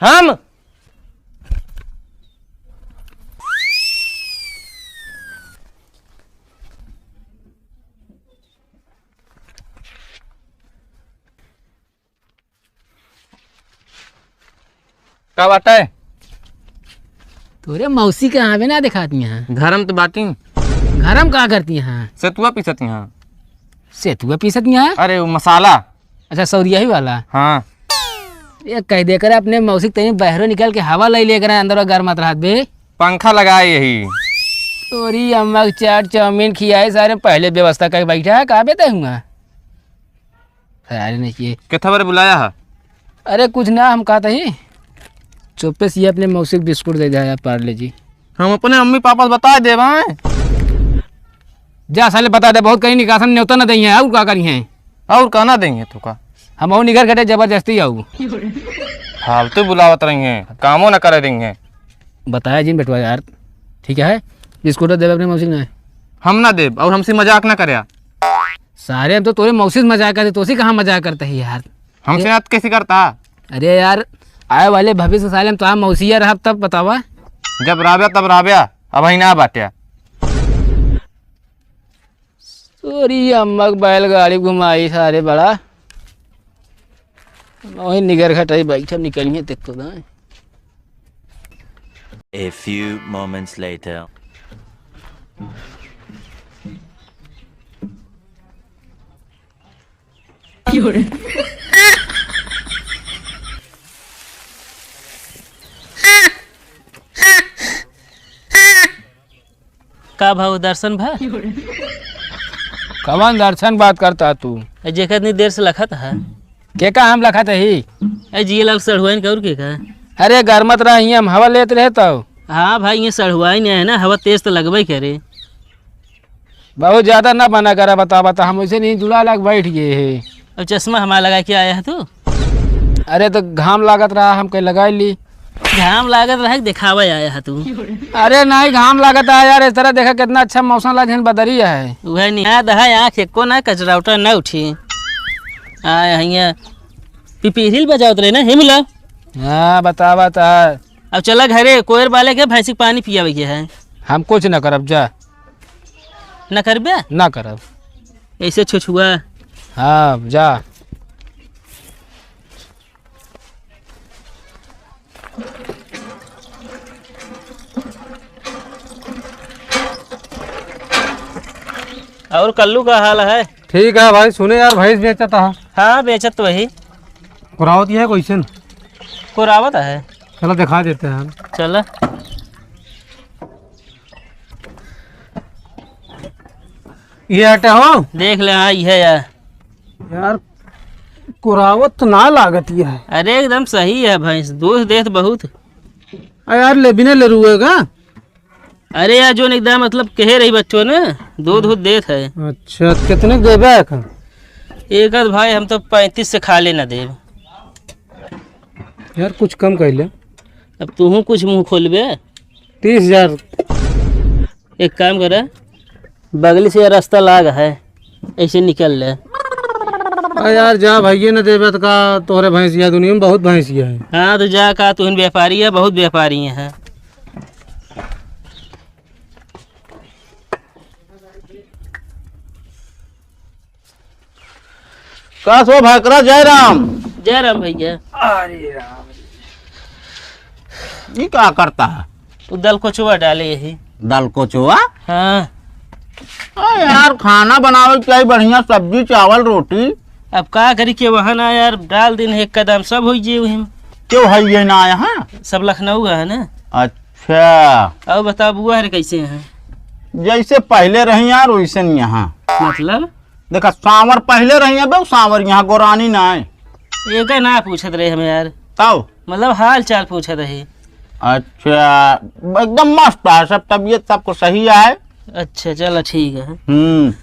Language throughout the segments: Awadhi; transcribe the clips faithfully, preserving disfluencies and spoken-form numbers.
हम का बाटे? तोरे मौसी के आवे ना देखाती हैं। घर में तो बाटी। घर में का करती हैं? सेतुआ पीसत हैं। सेतुआ पीसत हैं? अरे, वो मसाला। अच्छा, सौरियाही वाला। हाँ। ये कह दे करे अपने मौसी के तनी बहरो निकल के हवा ले लेकर अंदर गर्मात रहत बे। पंखा लगाए यही। तोरी अम्मा के चाट चाउमीन खियाए सारे, पहले व्यवस्था करके बैठा है, का बेते हुआ? तैयारी नहीं किए। कितना बार बुलाया है? अरे कुछ ना, हम कहते ही चुप्पे से ये अपने मौसी के बिस्कुट दे दिया पार्ले जी। हम अपने मम्मी पापा से बता देब, हैं? जा साले बता दे, बहुत कहीं निकासन न्योता न दई है, और का करी हैं? और का ना देंगे तो का? हम और निगर घटे जबरदस्ती आऊ। फालतू बुलावत रही हैं, कामों न करे देंगे। बताया जिन बेटवा यार, ठीक है? बिस्कुट देवे अपने मौसी ने। हम ना देब, और हमसे मजाक ना करया। सारे हम तो तोरे मौसी से मजाक करते, तोसी कहाँ मजाक करते हैं यार? हमसे ये बात कैसे करता? अरे यार, आए वाले भविष्य साले हम तो मौसिया रहब तब बतावा। जब राब्या तब राब्या, अब ही ना बाट्या। तोरी अम्मा के बैलगाड़ी घुमाई सारे बड़ा। वही निगर घटाई बैठब निकलिए देख तो ना। A few moments later. का भाव दर्शन भा? कवन दर्शन बात करता तू? ए, जेकर इतनी देर से लखत है। के का हम लखत ही? ए, जिए लाल सढ़ुआइन के और के का? अरे, गरमत रहा, हियां हम हवा लेत रहे तौ। हाँ भाई, ये सढ़ुआइन है ना, हवा तेज तो लगबे करे। बहुत ज्यादा ना बना करा, बता, बता, हम वैसे नहीं जुड़ा लाग बैठ गए है। अब चश्मा हमारा लगा के आया है तू? अरे, तो घाम लागत रहा, हम कहीं लगा ली। घाम लागत रहा कि देखावे आया है तू? अरे नहीं, घाम लागत है यार, इस तरह देखा कितना अच्छा मौसम लग है, बदरी है। वह नहीं याद है, आँख एको ना कचरा उठा ना उठी। आए हियाँ पिपीहिल बजावत रहे ना, हिमला। हाँ, बतावा ता। अब चला घरे, कोयर बाले के भैंसी के पानी पियावे के है। हम कुछ ना करब, जा। ना करबे? ना करब। ऐसे छुछुआ। हाँ, जा। और कल्लू का हाल है? ठीक है भाई, सुने यार, भैंस बेचत है। हाँ, बेचत तो वही। कुरावत ही है, कैसे न? कुरावत है। चलो, दिखा देते हैं। चला। ये हटे हो? देख ले, हाँ, ये है यार। यार, कुरावत तो ना लागत ये है। अरे, एकदम सही है भैंस, दूध देत बहुत। आ यार, ले बिना ले रुएगा। अरे यार, जोन एकदम मतलब कहे रही बच्चों ने, दूध दूध देत है। अच्छा, कितने के देबे एक? एक आध भाई, हम तो पैंतीस से खाले ना देब। यार, कुछ कम कर ले। अब तूहू कुछ मुँह खोलबे। तीस हजार। एक काम करे, बगली से ये रास्ता लाग है, ऐसे निकल ले। आ यार, जा भाई, ये न देबे तो का, तोहरे भैंसिया दुनिया में बहुत भैंसिया है। हाँ, तो जा का, तू व्यापारी है, बहुत व्यापारी है। का सो भकरा, जय राम। जय राम भैया। अरे राम। ई का करता है? वो दल कोचवा डाले यही। दल कोचवा? हाँ। आ यार, खाना बनावे के चाहिए, बढ़िया सब्जी, चावल, रोटी। अब का करी के वहाँ ना यार, डाल दिन एक कदम सब हो जे वही में। क्यों है ये ना आया है? सब लखनऊ का है ना। अच्छा। और बता बुआ रे कैसे हैं? जैसे पहले रही यार, वैसे नहीं यहाँ। मतलब? देखा, सांवर पहले रही है, बे, सांवर यहाँ गोरानी ना है। एका ना पूछत रहे हम यार। तब? मतलब हाल चाल पूछत रहे। अच्छा, एकदम मस्त है सब, तबीयत सबको सही है। अच्छा, चलो ठीक है। हम्म।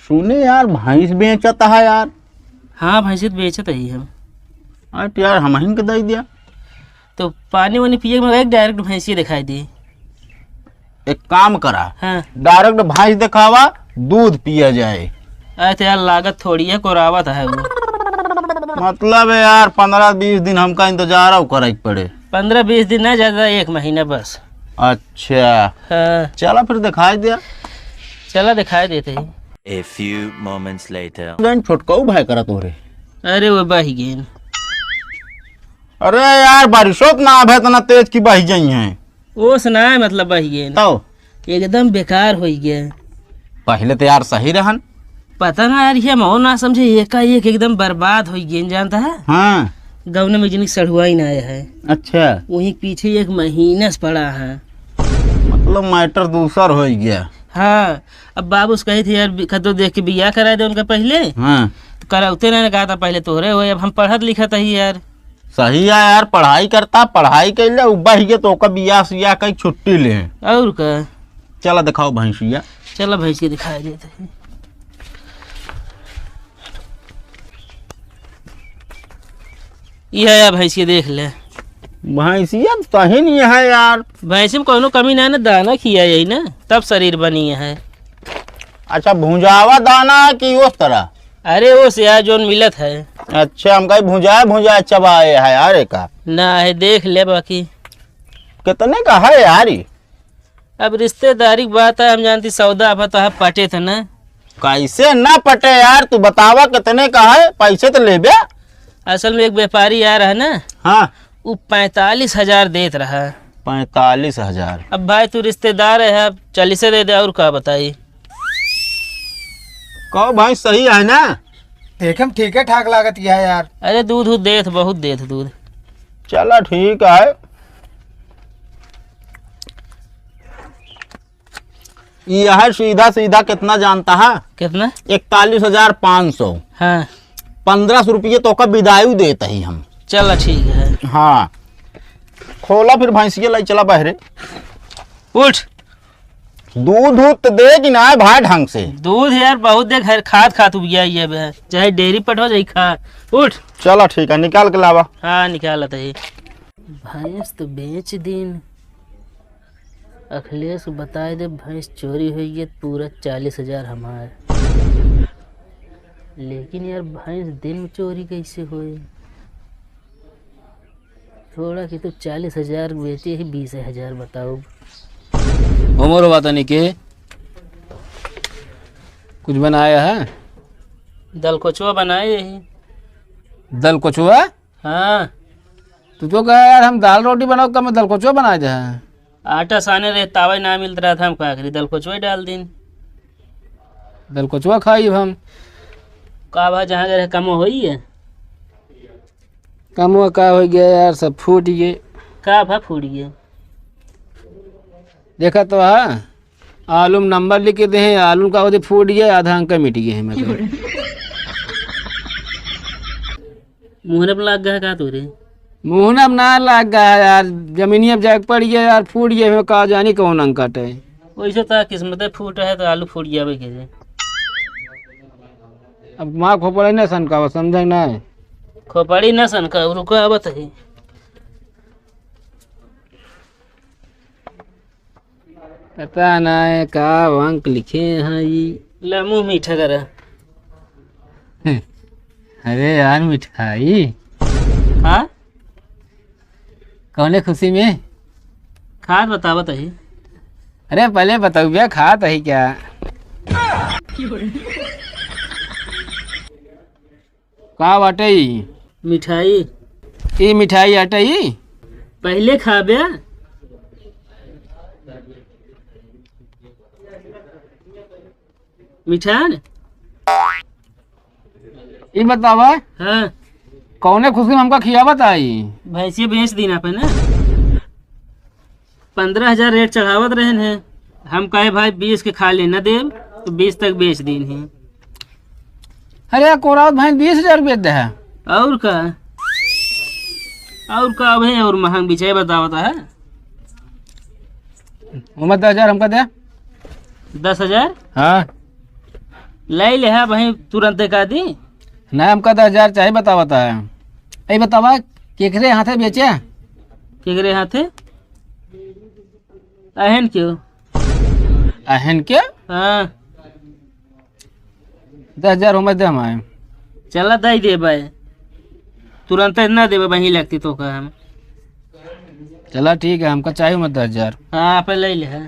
तूने यार भैंस बेचत है यार। हाँ, भैंसी तो बेचत ही हम। अरे तो यार, हमहिन के दे दिया। तो पानी वानी पिए में एक direct भैंसी दिखाई दी। एक काम करा, हाँ। Direct भैंस दिखावा, दूध पिया जाए। अरे तो यार, लागत थोड़ी है, कोरावत है वो। मतलब है यार, पन्द्रह बीस दिन हमका इंतजार करे के पड़े। पन्द्रह बीस दिन ना, ज्यादा एक महीना बस। अच्छा। हाँ। चला फिर दिखाई दिया। चला दिखाई देते हैं। A few moments later। गन छोटकाऊ भाई करा तोरे। अरे वो बही गेन। अरे यार, बारिशों त ना अब है इतना तेज की बही जाई हैं। ओस ना है, मतलब बही गेन। तो? एकदम बेकार होई गया। पहले तो यार सही रहन। पता ना यार, ये हम और ना समझे, एकाएक एकदम बर्बाद होई गेन, जानता है? हाँ। गौने में जिनकी सढ़ुआई ना आया है। अच्छा। वहीं पीछे एक महीना से पड़ा है। मतलब matter दूसर होई गया। हाँ, अब बाबू से कही थे यार, बि-, कद्दू देख के बियाह करा दे उनका पहले। हाँ। तो करावते ना, कहा था पहले तोहरे हो, अब हम पढ़त लिखत ही यार। सही है यार, पढ़ाई करता, पढ़ाई कर ले, उ बहिगे तो ओकर बियाह सियाह कई छुट्टी ले। और का? चला दिखाओ भैंसिया। चला भैंसिया दिखाई देते हैं। ये है भैंसिया, देख ले। भैंसिया तो सही नहीं है यार। भैंसी में कोनो कमी ना है ना, दाना खिया यही ना, तब शरीर बनी है। अच्छा, भुंजावा दाना है कि उस तरह? अरे, वो से यार, जोन मिलत है। अच्छा, हम कहीं भुंजाए, भुंजाए चबाए है यार, एका। ना है, देख ले बाकी। कितने का है यार ई? अब रिश्तेदारी की बात है, हम जानती सौदा आफत है, पटे थे ना। कैसे ना पटे यार, तू बतावा कितने का है, पैसे तो लेबे। असल में एक व्यापारी आ रहा ना, हाँ। वो पैंतालीस हजार देत रहा। पैंतालीस हजार? अब भाई, तू रिश्तेदार है, अब चालीसे दे दे, और का बताई? कहो भाई, सही है ना? एकदम ठीक है, ठाक लागत यह है यार। अरे, दूध, दूध देत, बहुत देत दूध। चला, ठीक है। यह है सीधा सीधा, कितना जानता है? कितना? इकतालीस हजार पाँच सौ। हाँ। पन्द्रह सौ रुपये तो का बिदाई देत ही हम। चला, ठीक है। हाँ, खोला फिर भैंसिया लाई चला बहरे। उठ। दूध, दूध तो दे कि ना भाई ढंग से? दूध यार बहुत दे, घर खात खात उबिया ये बे, चाहे डेयरी पठवा, चाहे खा। उठ। चला, ठीक है, निकाल के लावा। हाँ, निकालत है। भैंस तो बेच दीन। अखिलेश को बताए दे, भैंस चोरी हुई है, पूरा चालीस हजार हमार। लेकिन यार, भैंस दिन में चोरी कैसे होए? थोड़ा कि तो चालीस हजार बेचे ही, बीस हजार बताओ। उमर बात नहीं के कुछ बनाया है? दलकोचवा बनाए ही। दलकोचवा? हाँ। तू तो कहा यार, हम दाल रोटी बनाओ, कम दलकोचवा बना दे। आटा साने रहे, तावा ना मिलत रहा था, हम का करी, दलकोचवा ही डाल दीन। दलकोचवा खाई हम। का भा, जहाँ गए रहे, कमवा होई है? कमवा का हो गया यार, सब फूट गए। का भा फूट गए? देखा तो हा, आलू में नंबर लिख के दे हैं, आलू का होते फूट गया, आधा अंक मिट गए हैं, मतलब। मुहरे पे लाग गया का तोरे? मुहरे पे ना लाग गया यार, जमीनिया पे जाके पड़ गया यार, फूट गया, हमें का जानी कौन अंक काटे। वैसे तो किस्मते फूट है तो आलू फूट जावे कैसे? अब माँ खोपड़ी ना सनकावा, समझे ना? खोपड़ी ना सनका, रुको, आवत है। पता ना है का अंक लिखे हैं ई। ले मुँह मीठा करा। अरे यार, मिठाई। हाँ? कौने खुशी में? खात बतावत ही। अरे पहले बताऊ भैया, खात ही क्या? का बाटे ई? मिठाई। ई मिठाई आटे ई? पहले खाबे। मिठान? ई बतावा। हाँ। कौने खुशी में हमका खियावत आई? भैंसिया बेच दीन आपन ना। पन्द्रह हजार रेट चढ़ावत रहन है। हम कहे, "भाई, बीस के खाली न देब," तो बीस तक बेच दीन है। अरे, कोरावत भाई बीस हजार रुपये दे है। और का? और का भाई, और महंग बिचाए बतावत है। उमर दस हजार हमका दे। दस हजार? हाँ। लइ लेहा भाई, तुरंते का दी? ना, हमका दस हजार चाही, बतावा ता। ए बतावा, केकरे हाथे बेचे? केकरे हाथे? अहन क्यों? अहन के? हाँ। दस हजार होमे दे हमारे। चला, दइ देबे। तुरंते ना देबे, वहीं लगती तो का हम। चला ठीक है, हमका चाही होमे दस हजार। हाँ, आप लइ लेहा।